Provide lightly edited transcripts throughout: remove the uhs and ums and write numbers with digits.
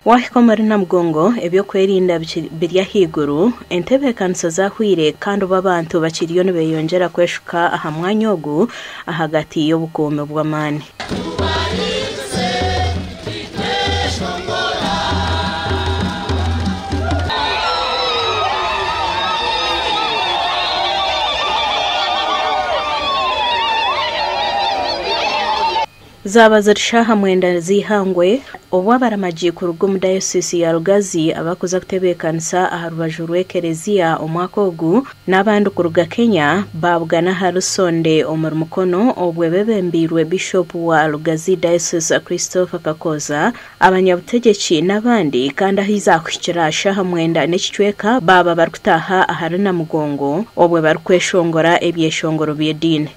Waahika omuri Namugongo, eby'okwerinda biri ahaiguru, entebeekanisa zaahweire kandi obu abantu bakiriyo nibeyongyera kweshuka aha mwanya ogu ahagati y'obukuumi bw'amaani. Zaaba ziri shaaha mwenda z'eihangwe, obu abaramagi kuruga omu dayosiisi ya Lugazi abarikuza kutebeekanisa aha rubaju rw'ekereziya omwaka ogu n'abandi kuruga Kenya baabugana ahari Sonde omuri Mukono obwe bebembeirwe Bishopu wa Lugazi Diocese Christopher Kakooza, abanyabutegyeki n'abandi kandi ahu zaakuhikira shaaha mwenda n'ekicweka baaba barikutaaha ahari Namugongo obwe barikweshongora ebyeshongoro by'ediini.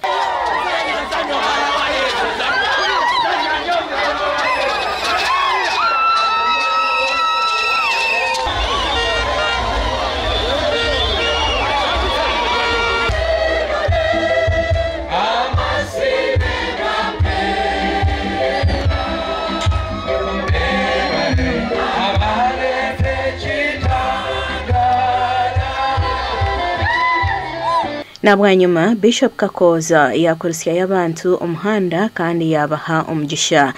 Na bwanyima Bishop Kakooza yaakuritsyayo abantu omuhanda kandi yaabaha omugisha.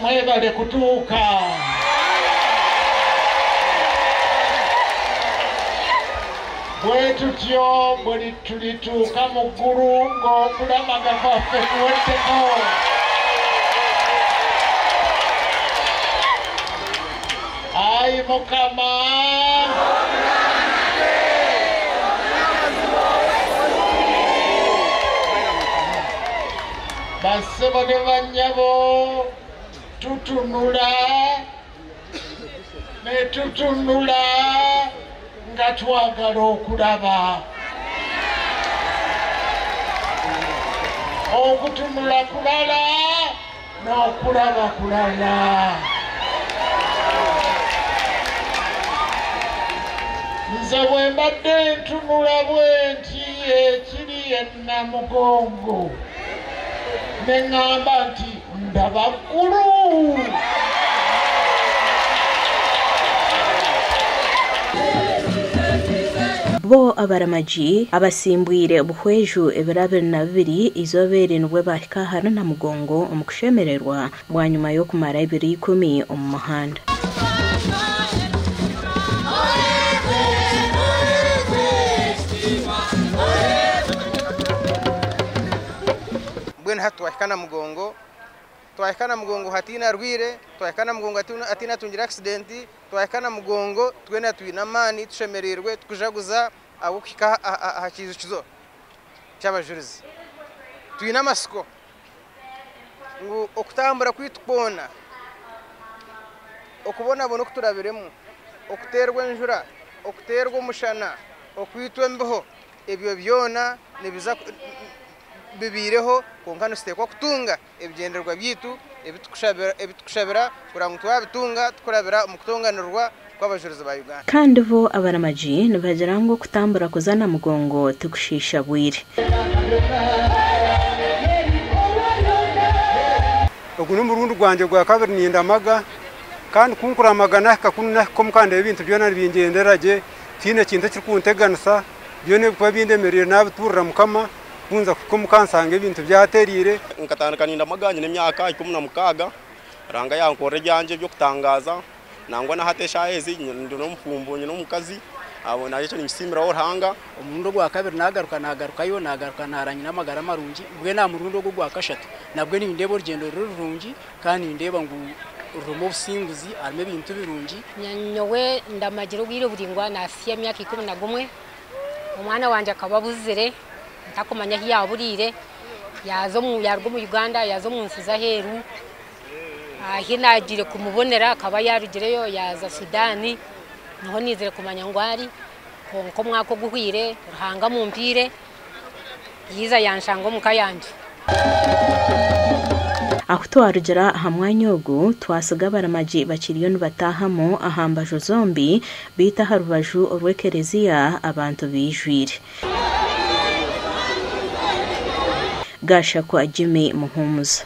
Mwebale kutuuka. Bwe tutyo buli tulituuka mu ggulu ng'okulamaga kwaffe kuweddeko. Ayi Mukama. Bassebo ne bannyabo, tutunula ne tutunula nga twagala okulaba. Okutunula kulala n'okulaba kulala. Nze bwe mbadde ntunula bwe nti ekiri e Namugongo ne ŋŋamba nti ndaba ggulu. Bo abaramagi abasimbwire Buhweju ebiro 22 eizooba eri nibwo baahika ahari Namugongo omu kushemererwa bwanyima y'okumara ebiro ikumi omu muhanda. Mbwenu hati twahika Namugongo, twahika Namugongo hataine arwaire, twahika Namugongo hataine atungire accident, twahika Namugongo twena twine amaani tushemereirwe tukujaguza ahabw'okuhika aha kiijukizo ky'abajurizi. Twine amatsiko ngu okutambura kwaitu kwona, okubonabona oku turabiremu, okuteerwa enjura, okuteerwa omushana, okwitwa embeho, ebyo byona nibiza bibaireho kwonka nituteekwa kutunga ebigyendererwa byaitu ebi tukushabira kureba ngu twabitunga tukurabira omu kutonganirwa kw'abajurizi ba Uganda. Kandi bo abaramagi nibagira ngu okutambura kuza Namugongo tikushiisha bwire. Ogu n'omurundi gwangye gwa kabiri nindamaga kandi ku nkuramaga nahika kunu nahika omuka ndeeba ebintu byona nibingyendera gye tihaine kintu ekirikunteganisa byona ebirikuba bindemereire nabiturira Mukama ku nza kuhika omuka nshanga ebintu byatereire. Nkatandika nindamaga nyine emyaka 16 Ruhanga yankorera ebyangye eby'okutangaaza nangwa na hati eshaaha ezi ndi n'omufumbo nyine omukazi nayo ekyo ninkisiimiraho Ruhanga. Omurundi ogwa kabiri nagaruka nagarukayo nagaruka naara nyine amagara marungi mbwenu aha murundi ogu ogwa kashatu nabwe nindeeba orugyendo ruri rurungi kandi nindeeba ngu rurimu obusinguzi harimu ebintu birungi. Nyowe ndamagire obwire buraingwa nahitsya emyaka 11 omwana wangye akaba abuzire ntakumanya ahu yaburiire yaaza omu yaruga omu Uganda yaaza omu nsi z'aheeru ahi naagiire kumubonera akaba yaarugireyo yaaza Sudan niho naizire kumanya ngu ari kwonka omwaka oguhweire Ruhanga amumpiire yaija yanshanga omu ka yangye. Ahu twarugira aha mwanya ogu, twasiga abaramagi bakiriyo nibataahamu aha mbaju zombi, beitu aha rubaju orw'ekereziya abantu baijwire. Gashakwa Jimmy Muhumuza.